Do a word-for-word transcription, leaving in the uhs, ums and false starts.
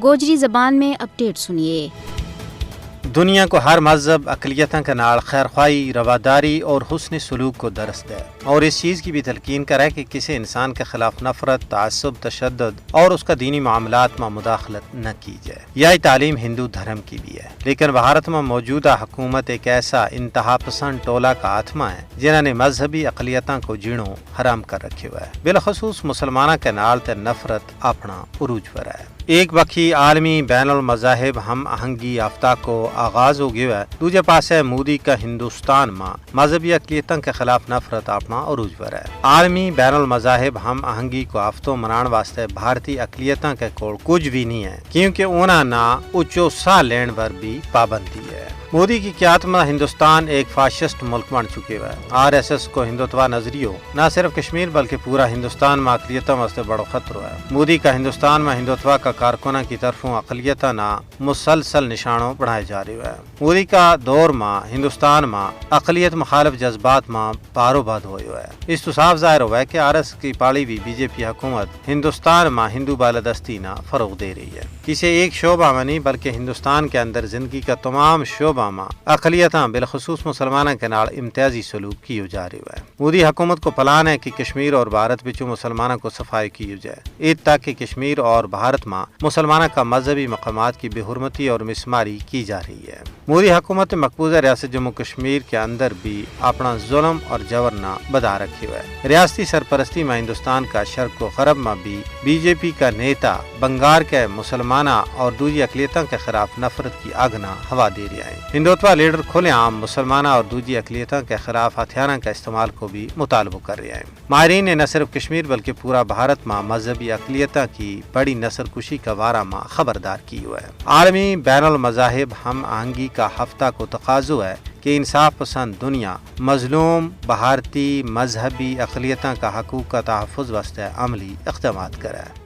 گوجری زبان میں اپڈیٹ سنیے۔ دنیا کو ہر مذہب اقلیتاں کے نال خیرخواہی، رواداری اور حسن سلوک کو درس دے، اور اس چیز کی بھی تلقین کرے کہ کسی انسان کے خلاف نفرت، تعصب، تشدد اور اس کا دینی معاملات ما مداخلت نہ کی جائے۔ یہی تعلیم ہندو دھرم کی بھی ہے، لیکن بھارت ما موجودہ حکومت ایک ایسا انتہا پسند ٹولہ کا آتما ہے جنہاں نے مذہبی اقلیتاں کو جینو حرام کر رکھیو ہے، بالخصوص مسلماناں کے نال تے نفرت اپنا عروج پر ہے۔ ایک بکھی عالمی بین المذاہب ہم آہنگی ہفتہ کو آغاز ہو گیو ہے، دوجے پاسے مودی کا ہندوستان ما مذہبی اقلیتاں کے خلاف نفرت اپنا عروج پر ہے۔ عالمی بین المذاہب ہم آہنگی کو ہفتو منان واسطے بھارتی اقلیتاں کے کول کچھ بھی نہیں ہے، کیونکہ انہاں نا اچو ساہ لین پر بھی پابندی ہے۔ مودی کی قیادت ما ہندوستان ایک فاشسٹ ملک بن چکیو ہے۔ آر ایس ایس کو ہندوتوا نظریو نہ صرف کشمیر بلکہ پورا ہندوستان ما اقلیتاں واسطے بڑو خطرو ہے۔ مودی کا ہندوستان ما ہندوتوا کا کارکناں کی طرفوں اقلیتاں نا مسلسل نشانو بنائے جا رہیو ہے۔ مودی کا دور ما ہندوستان ما اقلیت مخالف جذبات ما پارو بد ہویو ہے۔ اس تو صاف ظاہر ہوا ہے کہ آر ایس ایس کی پالی ہوئی بی جے پی حکومت ہندوستان ما ہندو بالادستی نا فروغ دے رہی ہے۔ کسے ایک شعبہ ما نہیں بلکہ ہندوستان کے اندر زندگی کا تمام شعبہ ما اقلیتاں بالخصوص مسلماناں کے نال امتیازی سلوک کیو جا رہیو ہے۔ مودی حکومت کو پلان ہے کہ کشمیر اور بھارت بچوں مسلماناں کو صفائی کیو جائے، ات تک کہ کشمیر اور بھارت ما مسلماناں کا مذہبی مقامات کی بے حرمتی اور مسماری کی جا رہی ہے۔ مودی حکومت نے مقبوضہ ریاست جموں کشمیر کے اندر بھی اپنا ظلم اور جبر نا بدا رکھیو ہے۔ ریاستی سرپرستی ما ہندوستان کا شرق و غرب ما بھی بی جے پی کا نیتا بنگار کے مسلماناں اور دوجی اقلیتاں کے خلاف نفرت کی اگ نا ہوا دے رہیا ہے۔ ہندوتوا لیڈر کھلے عام مسلماناں اور دوجی اقلیتاں کے خلاف ہتھیاراں کا استعمال کو بھی مطالبو کر رہیا ہے۔ ماہرین نے نہ صرف کشمیر بلکہ پورا بھارت ما مذہبی اقلیتاں کی بڑی نسل کشی کا وارا ما خبردار کیو ہے۔ عالمی بین المذاہب ہم آہنگی کا ہفتہ کو تقاضو ہے کہ انصاف پسند دنیا مظلوم بھارتی مذہبی اقلیتاں کا حقوق کا تحفظ واسطے عملی اقدامات کرے۔